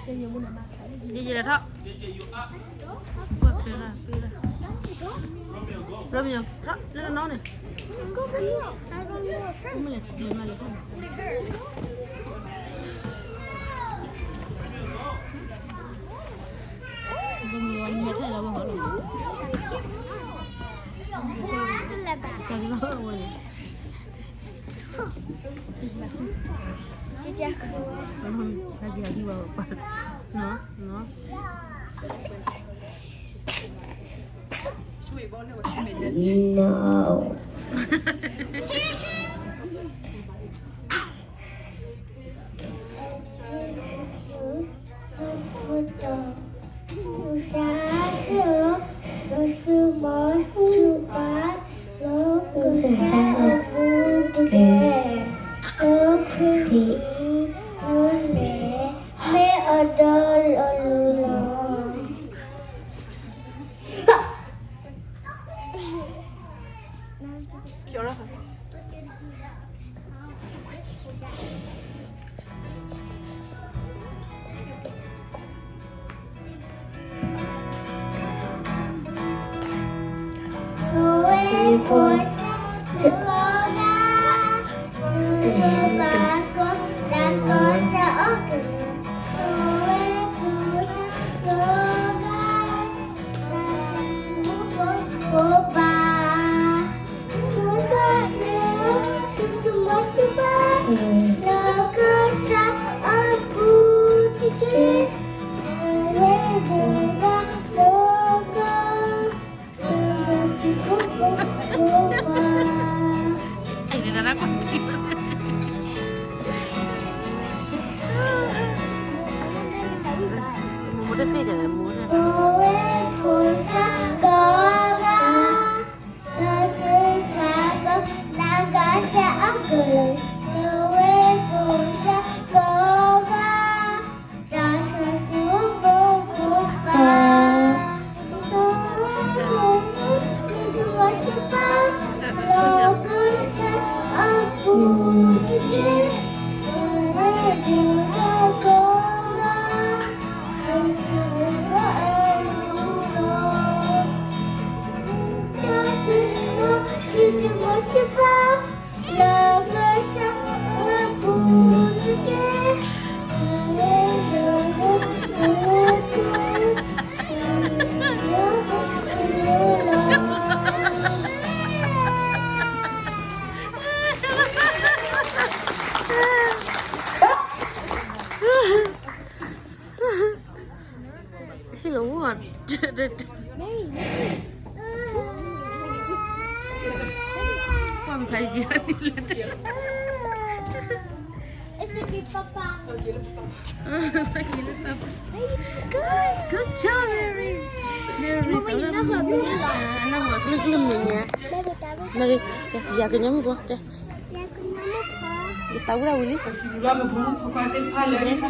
ယလဲၤထီၣ်, ဘီမီၤ ထီၣ်လၢတနီၤန့ၣ်, မ့ၢ်လဲၤမၤလဲၤထီၣ်န့ၣ်, ဘီမီၤ မ့ၢ်ထဲလီၤဘီမီၤလီၤ, တၢ်လီၤဝဲန့ၣ် No. Hello, what? ပှၤမဖးယံၤန့ၣ်လၢ Good job, Mary. Mary, အနၢ်ဟူကလုာ်ကလုာ်မ့ၢ်ညါ, Mary, ယၤကညီမုၣ်ဖိ, ယသးဝံၣ်ဒၣ်ဝံၤလံ.